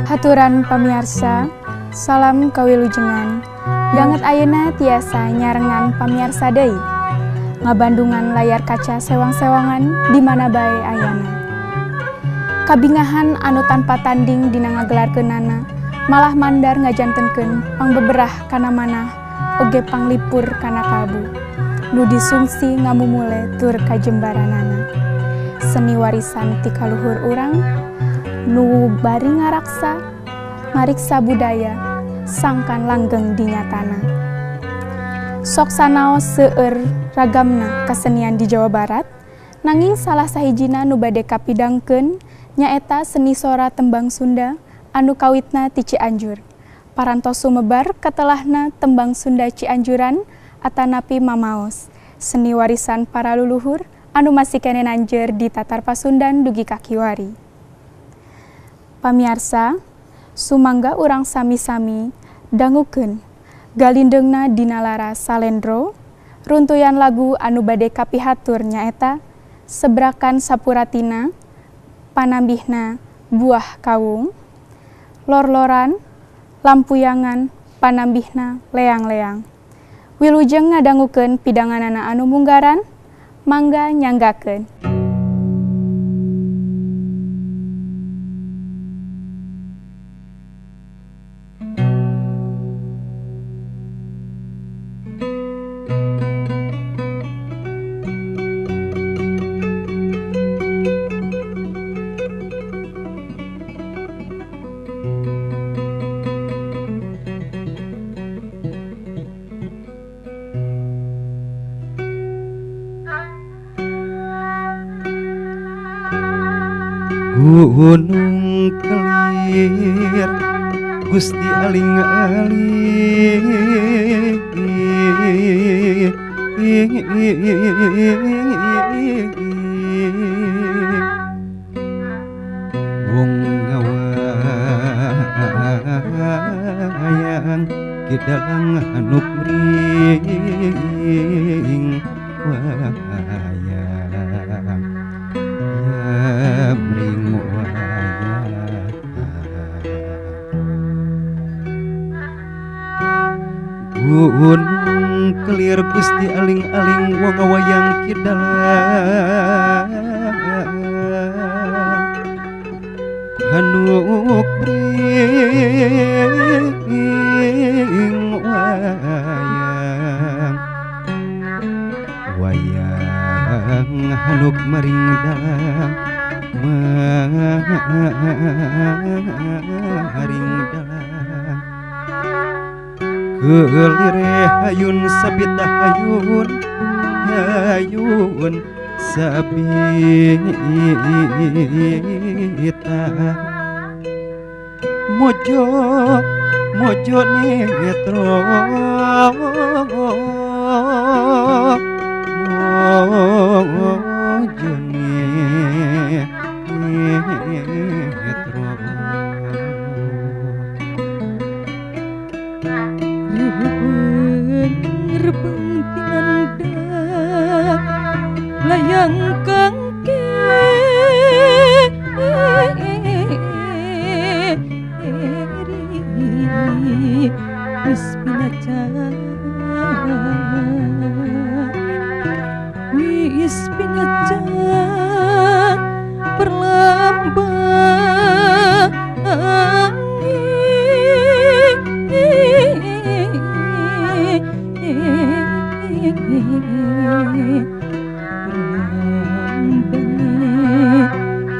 Haturan pamiarsa, salam kawilujengan. Banget ayeuna tiasa nyarengan pamiarsa deui. Ngabandungan layar kaca sewang-sewangan di mana bae ayana. Kabingahan anu tanpa tanding dina ngagelarkeunana, malah mandar ngajantenkeun pangbeberah kana manah oge panglipur kana kalbu. Nu disungsi ngamumule tur kajembaranana. Seni warisan ti kaluhur urang nu bari ngaraksa mariksa budaya sangkan langgeng dinyatana. Sok sanaos seueur ragamna kesenian di Jawa Barat, nanging salah sahijina nu bade kapidangkeun nyaeta seni sora tembang Sunda anu kawitna ti Cianjur. Parantos sumebar katelahna tembang Sunda Cianjuran atanapi mamaos, seni warisan para luluhur anu masih kene nanjer di Tatar Pasundan dugi ka kiwari. Pamiarsa, sumangga urang sami-sami dangukeun galindeungna dina lara salendro, runtuyan lagu anu bade kapihatur nyaeta Sebrakan Sapuratina, Panambihna Buah Kawung, Lor-loran, Lampuyangan, Panambihna Leang-leang. Wilujeng ngadangukeun pidanganana anu munggaran, mangga nyanggakeun. Gunung Kelir Gusti aling-aling, wong ngawayang kidalang hanuk mring wayang ya mring wayang. Gunung Kelir Gusti aling-aling wong ngawayang kidalang hanuk mring wayang wayang hanuk maring dalang maring dalang kelire hayun sabita hayun hayun sabita mojo mojo netro mojo netro rebeng tinanda layang kang keri Wis pinaca, wis pinaca perlambang perlambang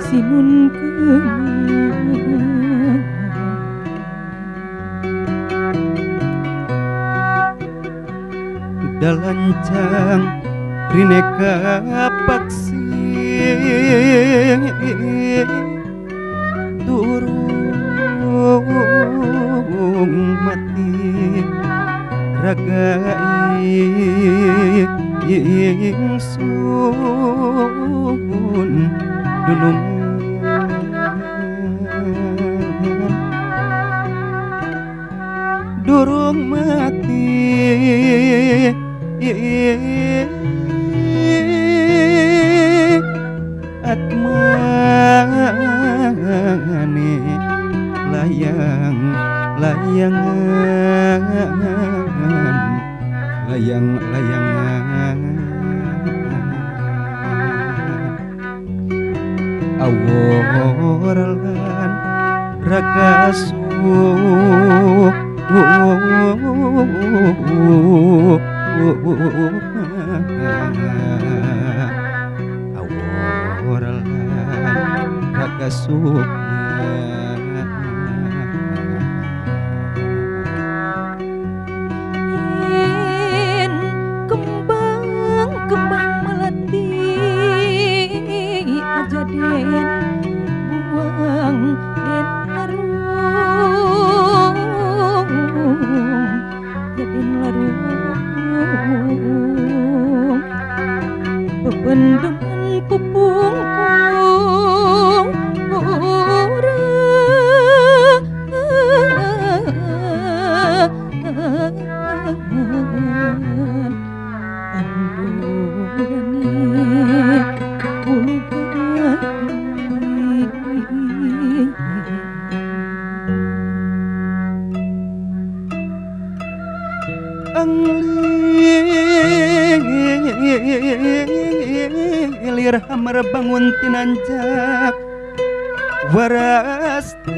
sinun dalancang rineka paksi turung mati raga ingsun dunung durung mati atmane layang layangan layang layangan awor lan raga awor lan raga sukma yen kembang kembang melati aja den buang den larung ya den larung bebendeman pupungku urangan andurane bulu gati Anglir hamar bangun tinanjak warasta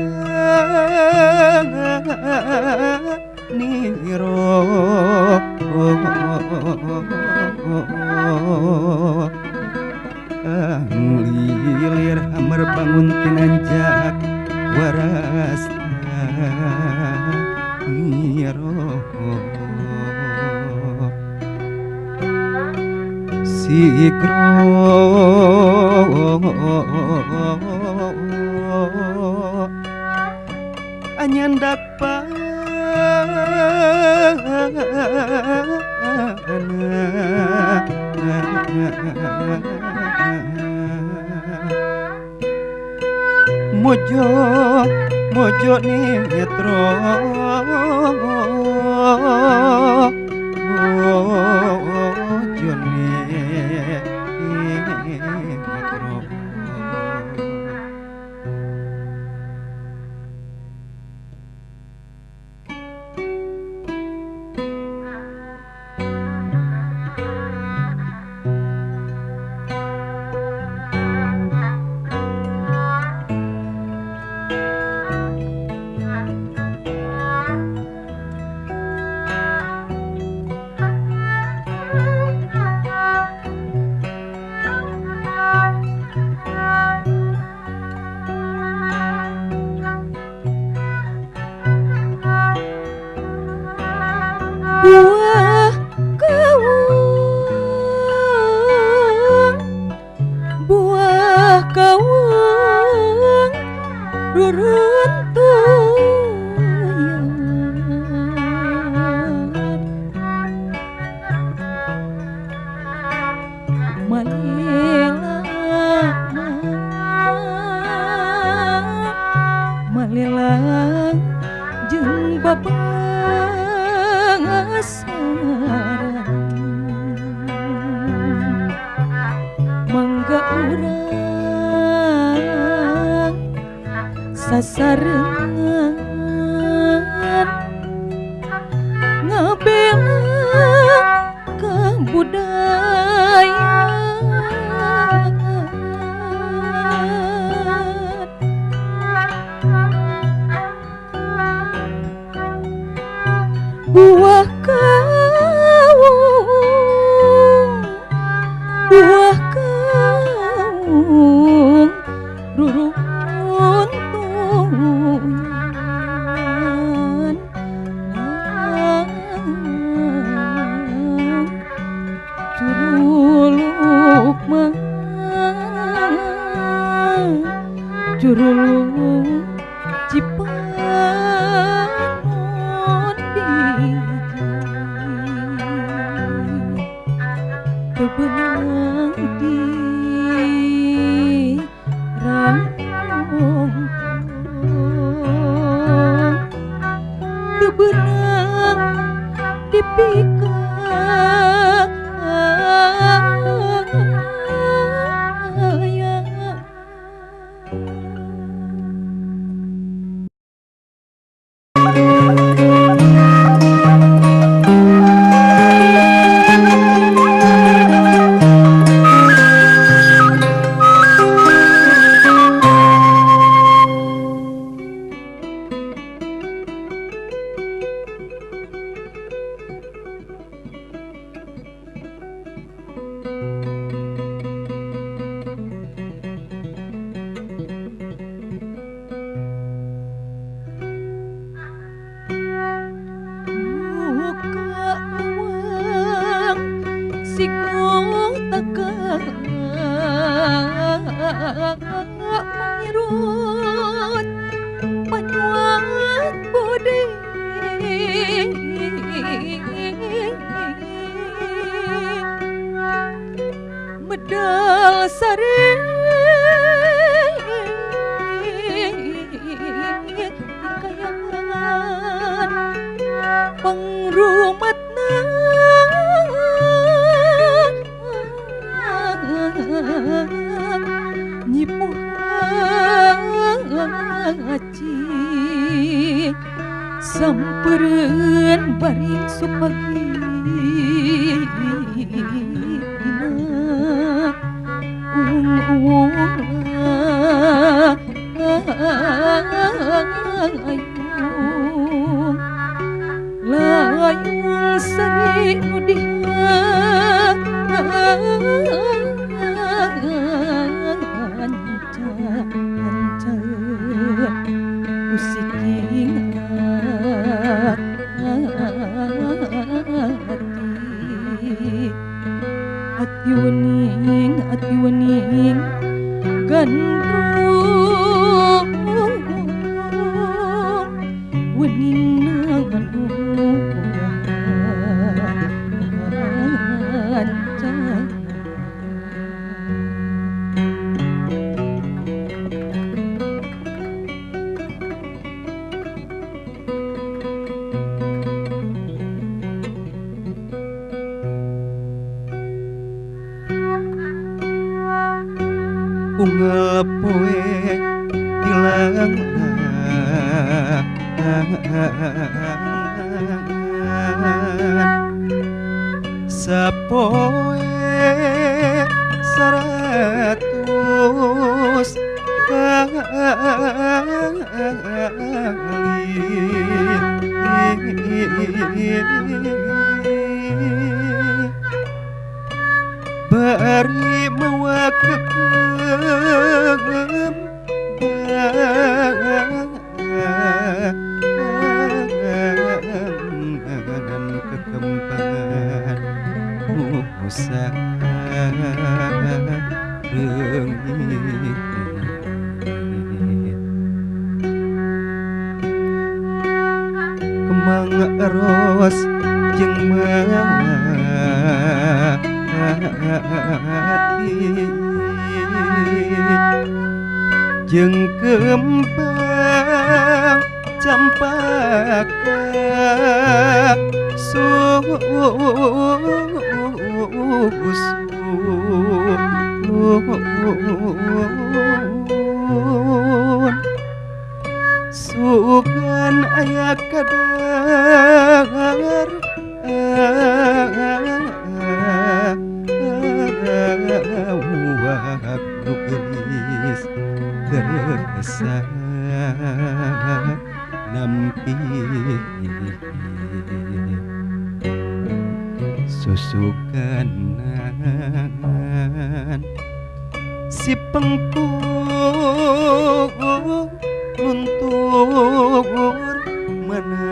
niro Anglir hamar bangun tinanjak warasta niro Sikro anyandak pana mojo mojo netro mojo netro. Buah kawung ruruntuyan malela malela jeung babasaran mangga urang sasarengan. Buah kawung, buah kawung ruruntungan curuluk mah curuluk cipanon biji tebenang di rangkong tebenang di pika. Mangirut panyuat bodi medal sare kayangan pangrumatna nyipuh sampereun baring supagi dina ung-ung layung layung sari nu usiking hati ati wening gandrung wening nangan. Unggal poe tilang sapoe 100 kali bari mawa kekembangan musa reungit kemang eros jeung melati jeung kembang campaka susun sugan aya kadar waktu gelis terasa nampi. Susuganan si pengkur luntur mana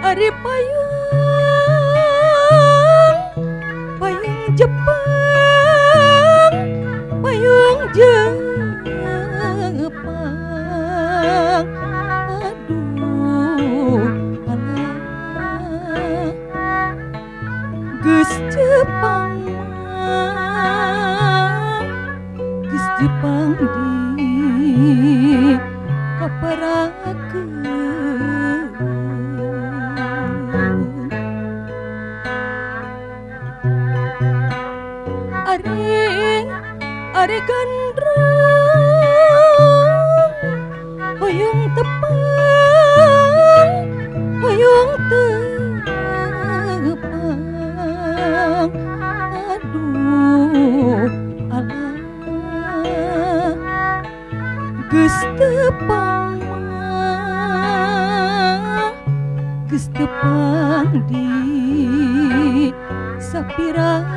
Ari payung payung Jepang payung Jepang aduh alah geus Jepang mah geus Jepang di kaparakeun. Ari gandrung hoyong tepang hoyong tepang aduh alah geus tepang mah geus tepang di sapirakeun.